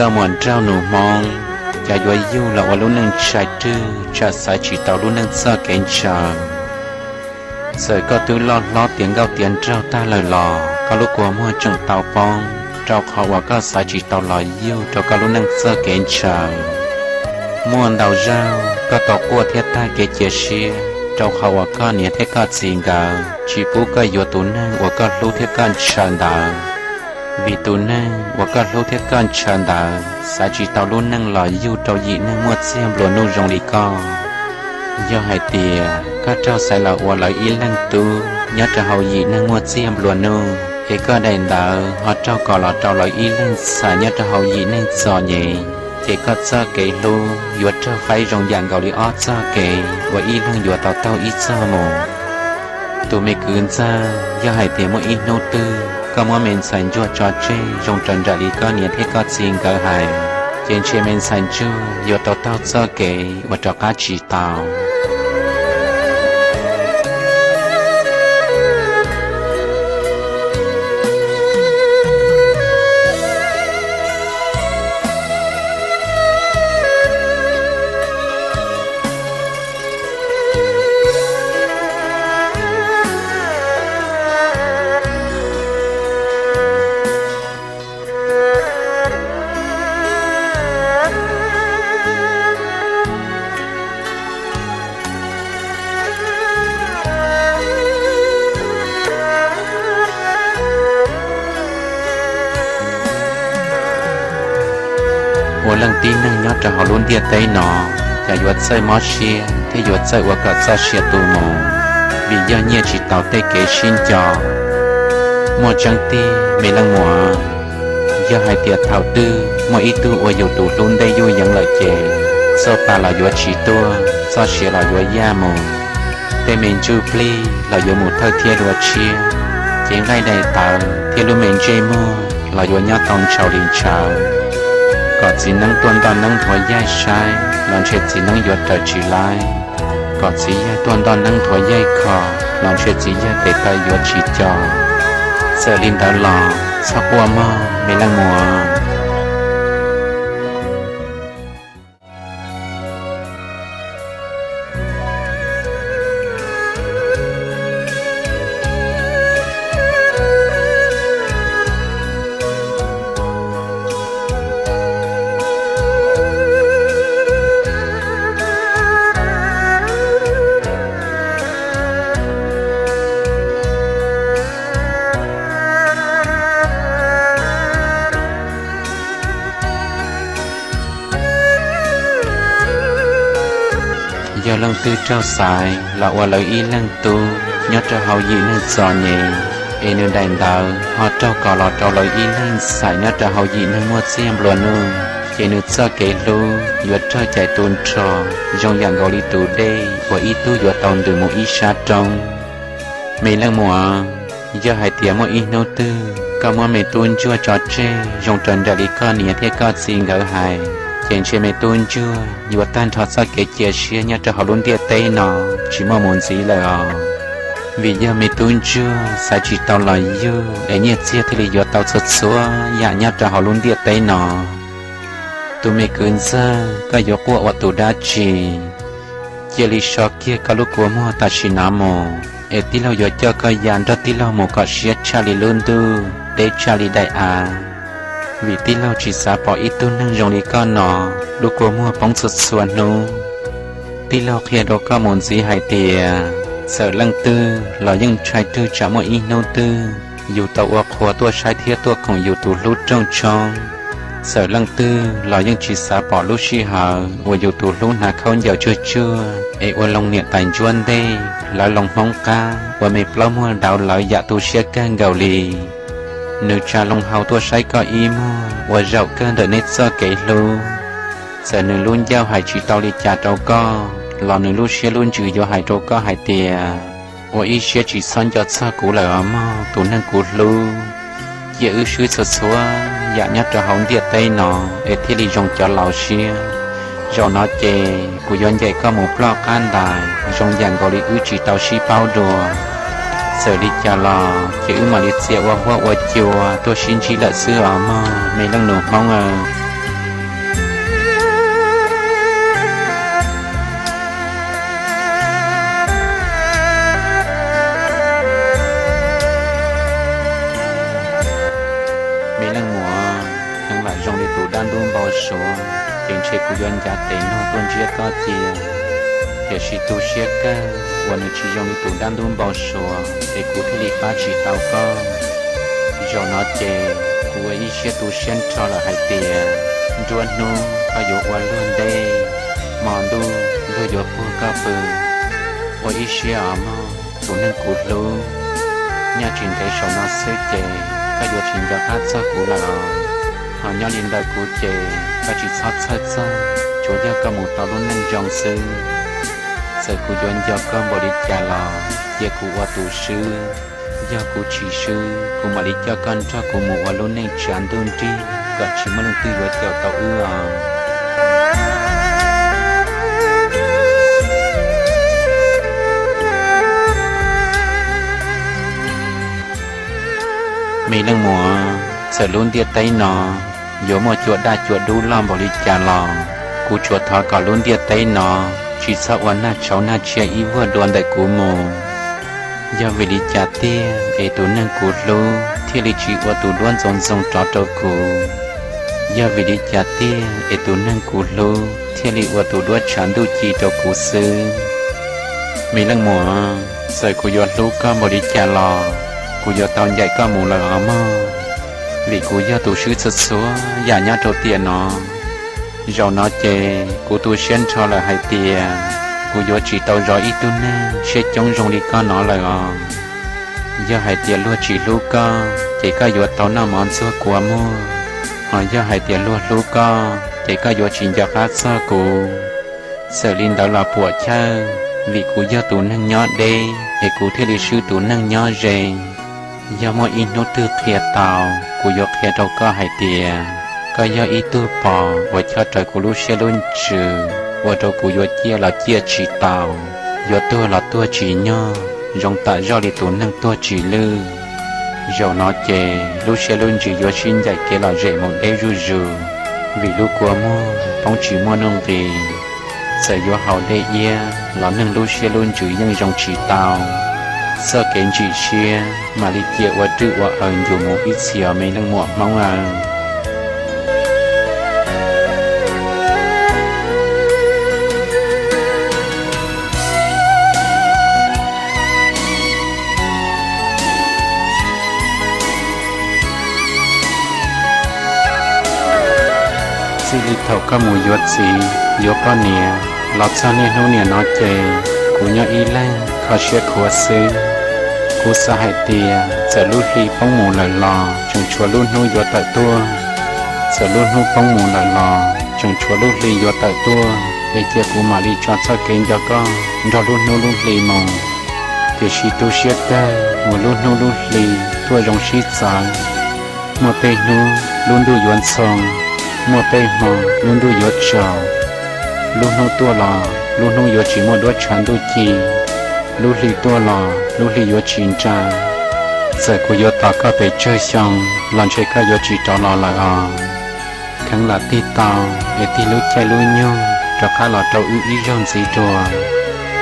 Txawj muam nraug nus Hmoob, cov yuav yug los ua lub neej ntshai rwg tsam xaiv tsis tau lub neej txoj kev ntshaw. Txawm koj twb loj hlob tiav nkauj tiav nraug tag lawm los koj lub kua muag tseem tau poob, rau qhov uas koj xaiv tsis tau los yug rau koj lub neej txoj kev ntshaw. Muaj ntau zaug koj tau quaj thiab tag kev cia siab, rau qhov uas koj niam thiab koj txiv nkawd tsis pub koj yuav tus neeg uas koj hlub thiab koj ntshaw ntawd. Vim tus neeg uas koj hlub thiab koj ntshaw ntawd xaiv tsis tau lub neej los yug rau yim neeg muaj txiag nplua nuj zoo li koj. Yog hais tias koj raug xaiv los ua lawv ib leeg tub nyob rau hauv yim neeg muaj txiag nplua nuj, es koj daim ntawd ho raug kom los rau lawv ib leeg ntxhais nyob rau hauv yim neeg txom nyem, ces koj txoj kev hlub yuav raug faib zoo yam nkaus li ob txoj kev uas ib leeg yuav tau taug ib txoj mus. Tus me kwv ntxawg, yog hais tias muaj ib hnub twg koj muab me ntxhais ntsuag tso tseg zoo raws nraim li koj niam thiab koj txiv nkawd hais, ces ntshe me ntxhais ntsuag yuav tau taug txoj kev uas rov qab tsis tau. Ua leej tib neeg nyob rau hauv lub ntiaj teb no, cas yuav txawj mob siab thiab yuav txawj ua kom txoj sia tu mus, vim yog nyiaj tsis tau tej kev sib nco. Muaj tseeb tiag me leej muam, yog hais tias thaum twg muaj ib tug ua yus tus hlub ntej yuj yeev lawm ces, txoj pa los yuav tsis tuaj, txoj sia los yuav yaj mus, tej me ntsuj plig los yuav mus thawj thiab dua tshiab, ces nqaij daim tawv thiab lub me ntsej muag los yuav nyob tau ntshaus li ntshaus. Kom txiv neeb tuaj ntoj neeb nthuav yaig saib los ntshe txiv neeb yuav raws tsis laib. Kom txiv yawg tuaj ntoj neeb nthuav yaig kho los ntshe txiv yawg tes taw yuav tsis co. Txawm li ntawd los txhob quaj mog me leej muam. Yog leej twg raug xaiv los ua lawv ib leeg tub nyob rau hauv yim neeg txom nyem, es nws daim ntawv ho raug kom los rau lawv ib leeg ntxhais nyob rau hauv yim neeg muaj txiag nplua nuj, ces nws txoj kev hlub yuav raug cais tu nrho zoo yam nkaus li tus dej uas ib tug yuav tau ntws mus ib sab roob. Me leej muam, yog hais tias muaj ib hnub twg koj muab me tub ntsuag tso tseg zoo raws nraim li koj niam thiab koj txiv nkawd hais, ces ntshe me tub ntsuag yuav tag nrho txoj kev cia siab nyob rau hauv lub ntiaj teb no tsis muaj mus ntxiv lawm os. Vim yog me tub ntsuag xaiv tsis tau los yug es nyiaj txiag thiaj li yuav tau txhua txhua yam nyob rau hauv lub ntiaj teb no. Tus me kwv ntxawg, koj yuav quaj ua tus dab tsi? Cia li so kiag koj lub kua muag tam sim no mus, es tij laug yuav coj koj ya nrog tij laug mus kom siab tshaj li lub ntuj, deb tshaj li daim av. Vim tij laug tsis xav pom ib tug neeg zoo li koj no lub kua muag poob txhua txhua hnub. Tij laug qhia rau koj mus ntxiv hais tias, txawm leej twg los yeej ntshai rwg tsam muaj ib hnub twg yus tau ua qhua tuaj saib thiab tuaj koom yus tus hlub rooj tshoob. Txawm leej twg los yeej tsis xav pom lub sij hawm uas yus tus hlub hnav khaub ncaws tsuag tsuag es ua loo niam tais ntsuab ntej lawv loo hmoob qab ua me plaub muag dauv lawv yam tu siab kawg nkaus li. Nws tsa loo hau tuaj saib koj ib muag ua zaum kawg ntawm neb txoj kev hlub. Txawm nws lub ncauj hais tsis tau li cas rau koj los nws lub siab lub ntsws yuav hais rau koj hais tias, ua ib siab tsis txhob nco txog kuv lawm os mog tus neeg kuv hlub. Cia wb swb txhua txhua yam nyob rau hauv ntiaj teb no es thiaj li zoo cov laus siab. Zaum no ces kuv yuav ncaim koj mus ploj qab ntais zoo yam nkaus li wb tsis tau sib paub dua. Txawm li cas los ces wb mam li txia ua huab ua cua tuaj sib ntsib lawm xwb os mog me leej nus hmoob aw. ces ntshe kuv yuav ncav tes nug tuaj ntsiab koj cia. Tiam sis tu siab kawg uas nws tsis zoo li tus dab ntub npau suav es kuv thiaj li pab tsis tau koj. Zaum no ces kuv ua ib siab tu siab nrho lawm hais tias nruab hnub koj yuav ua luag ntej, hmo ntuj luag yuav puag koj pw. Ua ib siab os mog tus neeg kuv hlub, nyob tsis ntev saum no xwb ces koj yuav tsis nco qab txog kuv lawm os. Ho nyob li ntawm kuv ces koj tsis txhob txhawj txog, tsuav yog koj mus tau lub neej zoo xwb. Txawm kuv yuav nco koj npaum li cas los cia kuv ua tus swb. Yog kuv tsis swb, kuv mam li coj koj nrog kuv mus ua lub neej tsav ntuj nrig kom tsis muaj leej twg yuav caum tau wb os. Me leej muam, txawm lub ntiaj teb no yuav muaj cua daj cua dub loj npaum li cas los, kuv tsuas thov kom lub ntiaj teb no tsis txhob ua nag tshauv nag tsiaj ib vuag dua ntawm kuv mus. Yog vim li cas tiag es tus neeg kuv hlub thiaj li tsis ua tus duab ntxoov ntxoo rov rau kuv? Yog vim li cas tiag es tus neeg kuv hlub thiaj li ua tus duab tshav ntuj ci rau kuv xwb? Me leej muam, txawm kuv yuav hlub koj npaum li cas los kuv yuav tau ncaim koj mus lawm os mog, vim kuv yog tus swb txhua txhua yam nyob rau tiam no. Zaum no ces kuv tu siab nrho lawm hais tias kuv yuav tsis tau zov ib tug neeg siab coob zoo li koj no lawm os. Yog hais tias luag tsis hlub koj ces koj yuav tau noj mov ntxuag kua muag, ho yog hais tias luag hlub koj ces koj yuav tsis nco qab txog kuv. Txawm li ntawd los puam chawj, vim kuv yog tus neeg nyob deb es kuv thiaj li swb tus neeg nyob ze. Yog muaj ib hnub twg qhia tau, kuv yuav qhia rau koj hais tias koj yog ib tug pos uas chob rawv kuv lub siab lub ntsws, ua rau kuv yuav ciaj los ciaj tsis tau, yuav tuag los tuag tsis nyog, zoo tam zoj li tus neeg tuag tsis lwj. Zaum no ces lub siab lub ntsws yuav sib ncaim kev lom zem mus deb zuj zus, vim lub kua muag poob tsis muaj nuj nqis. Txawm yuav haus dej iab los neeg lub siab lub ntsws yeej zoo tsis tau. Txoj kev ntsim siab mam li cia ua rwj ua aws ncuv mus ib txhis os me leej muam Hmoob aw. Txij li thaum koj mus yuav txiv yuav poj niam los txog niaj hnub niam no ces kuv nyob ib leeg kho siab khuav xwb. Kuv xav hais tias txawm lub hli poob mus lawm los tseem tshuav lub hnub yuav tawm tuaj, txawm lub hnub poob mus lawm los tseem tshuav lub hli yuav tawm tuaj, es cia kuv mam li tso txoj kev nco koj nrog lub hnub lub hli mus. Tiam sis tu siab kawg uas lub hnub lub hli tuaj zoo sib txawv. Muaj tej hnub lub ntuj yuav ntxhoo, muaj tej hmo lub ntuj yuav tsaus. Lub hnub tuaj los lub hnub yuav tsis muaj duab tshav ntuj ci, lub hli tuaj los lub hli yuav tsis nra. Txawm kuv yuav tos koj pes tsawg xyoo los ntshe koj yuav tsis rov los lawm os. Kheev lam tig tau es tig lub caij lub nyoog rov qab los rau wb ib zaug ntxiv dua,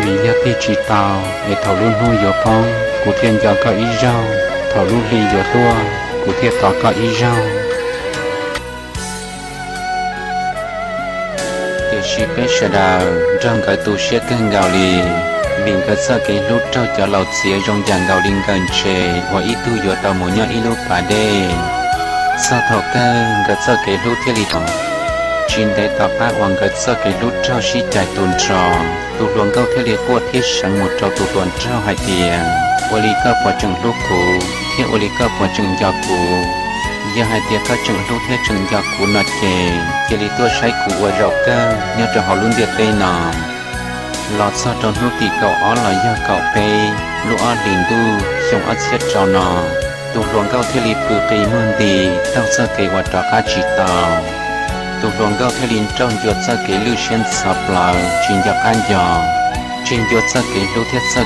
vim yog tig tsis tau es thaum lub hnub yuav poob kuv thiaj nco koj ib zaug, thaum lub hli yuav tuaj kuv thiaj tos koj ib zaug. Tiam sis peb sawv daws nrog nkawd tu siab kawg nkaus li, vim nkawd txoj kev hlub raug cov laus txiav zoo yam nkaus li nkawm ntses uas ib tug yuav tau mus nyob ib lub pas dej. Txog thaum kawg nkawd txoj kev hlub thiaj li tau. Tsis ntev tom qab uas nkawd txoj kev hlub raug sib cais tu nrho, tus hluas nkauj thiaj li quaj thiab seev mus rau tus hluas nraug hais tias, ua li koj puas tseem hlub kuv thiab ua li koj puas tseem nco kuv? Yog hais tias koj tseem hlub thiab tseem nco kuv no ces cia li tuaj saib kuv ua zaum kawg nyob rau hauv lub ntiaj teb no. Los txog rau hnub tim kaum ob los yog kaum peb lub ob hlis ntuj xyoo ob txhiab rau no, tus hluas nkauj thiaj li pw qi muag nti taug txoj kev uas rov qab tsis tau. Tus hluas nkauj thiaj li nrauj ncua txoj kev lwj siab ntxhov plawv tsis nco qab nco, tseg ncua txoj kev hlub thiab txoj